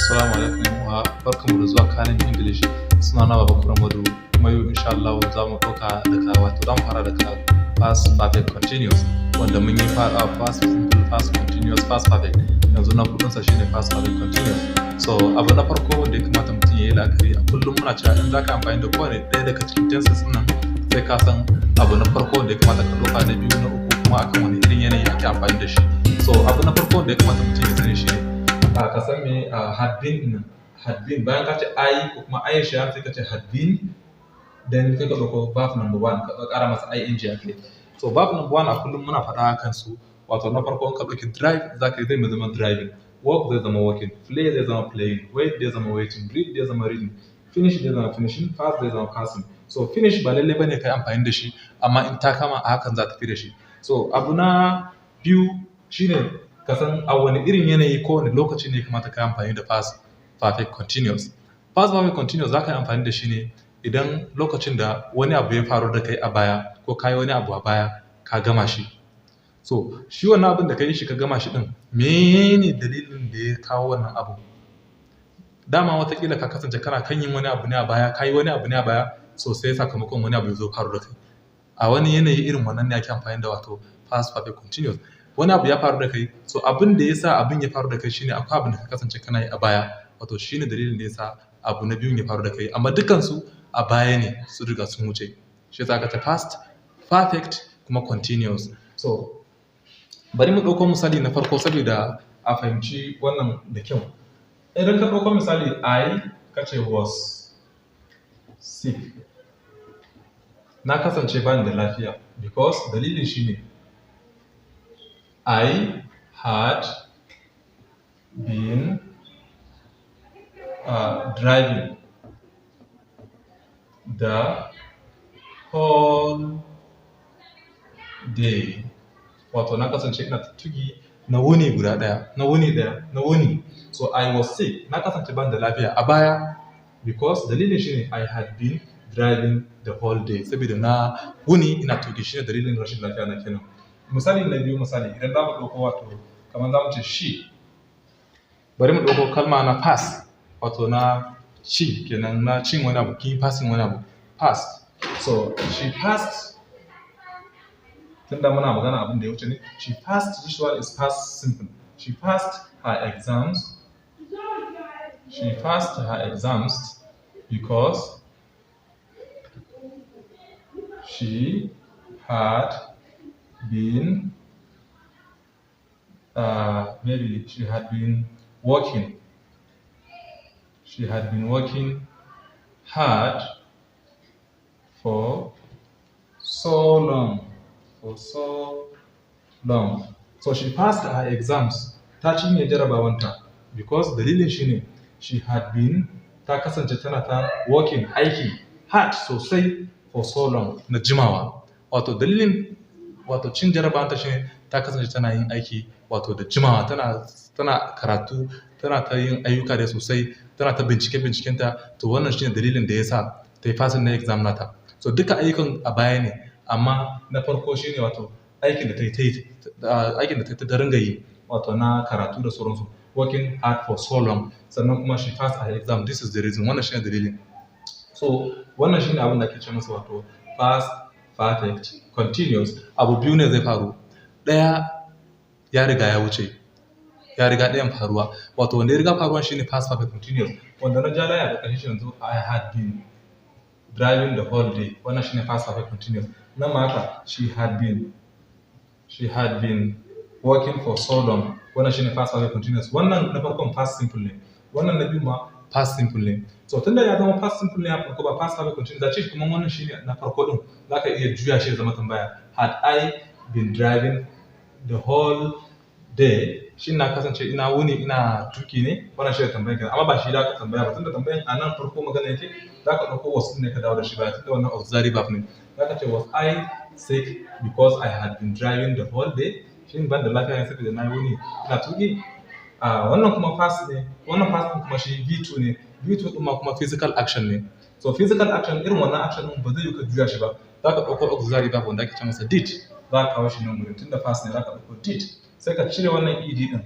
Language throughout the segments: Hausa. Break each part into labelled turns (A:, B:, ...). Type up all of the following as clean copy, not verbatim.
A: Assalamu alaikum wa barkanmu da zuwa Kanin English. Sunana Baba Kuramadu, kuma yau insha Allah za mu ɗauka daga, wato za mu fara daga past perfect continuous, wanda mun yi fara past simple, past continuous, past perfect. Yanzu na hudunsa shine past perfect continuous. So abu na farko wanda ya kamata mutum ya yi la'akari, a kullum muna cewa in za ka amfani da kowane ɗaya daga cikin tenses nan, sai ka san abu na farko wanda ya kamata ka ɗauka, na biyu, na uku, kuma akan wani irin yanayi ake amfani da shi. So abu na farko wanda ya kamata mutum ya sani shine ka san me had been ɗin. Had been, bayan ka ce I ko kuma Aisha, sai ka ce had been, then sai ka ɗauko verb number one, ka ƙara masa ing a kai. So verb number one, a kullum muna faɗa kan su, wato na farko, in ka ɗauki drive, za ka zai zama driving, work zai zama working, play zai zama playing, wait zai zama waiting, read zai zama reading, finish zai zama finishing, pass zai zama passing. So finish ba lallai bane kai amfani da shi, amma in ta kama a hakan za ta fi da shi. So abu na biyu shine ka san a wani irin yanayi ko wani lokaci ne kamata ka yi amfani da past perfect continuous. Past perfect continuous za ka yi amfani da shi ne idan lokacin da wani abu ya faru da kai a baya, ko ka yi wani abu a baya, ka gama shi. So shi wannan abin da ka yi shi ka gama shi din, menene dalilin da ya kawo wannan abu? Dama watakila ka kasance kana kan yin wani abu ne a baya, ka yi wani abu ne a baya, so sai sakamakon wani abu ya zo faru da kai. A wani yanayi irin wannan ne ake amfani da wato past perfect continuous. Wani abu ya faru da kai, so abin da ya sa abin ya faru da kai shine akwai abin da ka kasance kana yi a baya, wato shine dalilin da ya sa abu na biyun ya faru da kai, amma dukansu a baya ne, su riga sun wuce. Shi yasa aka ce past perfect kuma continuous. So bari mu ɗauko misali na farko saboda a fahimci wannan da kyau. Idan ka ɗauko misali I, ka ce was sick, na kasance bani da lafiya, because dalilin shine I had been driving the whole day. Wato na kasance ina tuki na wuni guda ɗaya, na wuni ɗaya, na wuni. So I was sick, na kasance ban da lafiya a baya, because dalilin shine I had been driving the whole day. Saboda na wuni ina tuki, shine dalilin rashin lafiya na kenan. Misali na biyu, misali idan za mu ɗauko, wato kamar za mu ce she, bari mu ɗauko kalma na pass, wato na ci kenan, na cin wani abu, kin passing wani abu, pass. So she passed, tunda muna magana abin da ya wuce ne. She passed, this one is past simple. She passed her exams. She passed her exams because she had been maybe she had been working. She had been working hard for so long. For so long. So she passed her exams. Ta cinye jarabawanta because dalilin shi ne she had been, ta kasance tana ta working, aiki, hard sosai, for so long, na jimawa. Wato dalilin wato cin jarabawanta shine ta kasance tana yin aiki, wato da jimawa, tana karatu, tana ta yin ayyuka da sosai, tana ta bincike bincikenta. To wannan shine dalilin da ya sa ta yi passing na exam nata. So duka ayyukan a baya ne, amma na farko shine wato aikin da ta yi, aikin da ta ringa yi, wato na karatu da sauransu, working hard for so long, sannan kuma she passed her exam. This is the reason, wannan shine dalilin. So wannan shine abin da ake ce masa wato past perfect continuous. Abu biyu ne zai faru, ɗaya ya riga ya wuce, ya riga ɗayan faruwa. Wato wanda ya riga faruwa shine past perfect continuous, wanda na ja layi a ƙarƙashin shi yanzu, I had been driving the whole day. Wannan shine past perfect continuous. Nan ma haka, she had been working for so long. Wannan shine past perfect continuous. Wannan na farkon past simple ne, wannan na biyu ma past simple ne. So tunda ya zama past simple ne a farko, ba past perfect continuous da ce, kuma wannan shine na farko din, zaka iya juya shi ya zama tambaya: had I been driving the whole day? Shin na kasance ina wuni ina tuki ne? Wannan shi ne tambayar kenan, amma ba shi da ka tambaya ba, tunda tambayan a nan farko magana yake. Za ka ɗauko was ne ka dawo da shi baya, tunda wannan auxiliary verb ne. Za ka ce, was I sick because I had been driving the whole day? Shin ban da lafiya ne saboda na yi wuni ina tuki? A wannan kuma past ne, wannan past din kuma shi V2 ne. V2 din ma kuma physical action ne. So physical action, irin wannan action din ba zai yi ka juya shi ba. Za ka ɗauko auxiliary verb wanda ake ce masa did, za ka kawo shi nan gurin. Tunda past ne, za ka ɗauko did, sai ka cire wannan ed din.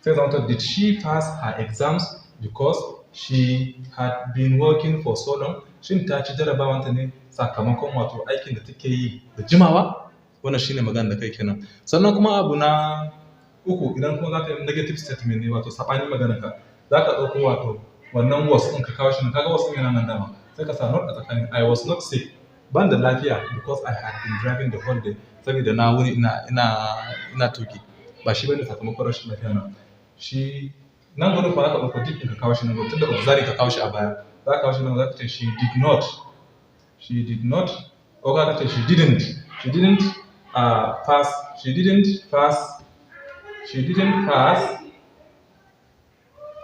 A: Sai zama, "Did she pass her exams because she had been working for so long?" Shin ta ci jarabawanta ne sakamakon wato aikin da take yi da jimawa? Wannan shine magana da kai kenan. Sannan kuma abu na uku, idan kuma za ka yi negative statement ne, wato saɓanin maganar ka, za ka ɗauko wato wannan was ɗin ka kawo shi nan. Kaga was ɗin yana nan dama, sai ka sa not a tsakanin. "I was not sick", ban da lafiya, "because I had been driving the whole day", saboda na wuni ina tuki. Ba shi bane sakamakon rashin lafiya na. Shi nan gurin kuma za ka ɗauko did ɗin ka kawo shi nan gurin, tunda auxiliary ka kawo shi a baya. Za ka kawo shi nan, za ka ce "she did not", "she did not", ko ka ce "she didn't", she didn't pass, she didn't pass, she didn't pass.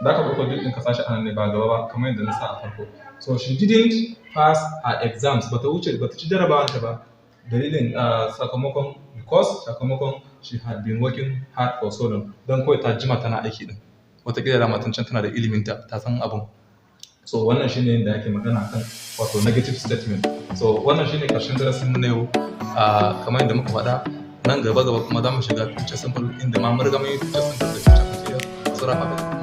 A: Za ka ɗauko did ɗin ka sashi a nan ne, ba gaba ba, kamar yadda na sa a farko. So "She didn't pass her exams", bata wuce, bata ci jarabawanta ba, dalilin sakamakon, because sakamakon "she had been working hard for so long", don kawai ta jima tana aiki din. Wataƙila dama tun can tana da iliminta, ta san abun. So wannan shine yadda ake magana kan wato negative statement. So wannan shine karshen darasin mu na yau. Kamar yadda muka faɗa, nan gaba gaba kuma za mu shiga future simple, inda ma mun riga mun yi future simple da future continuous. Saura perfect.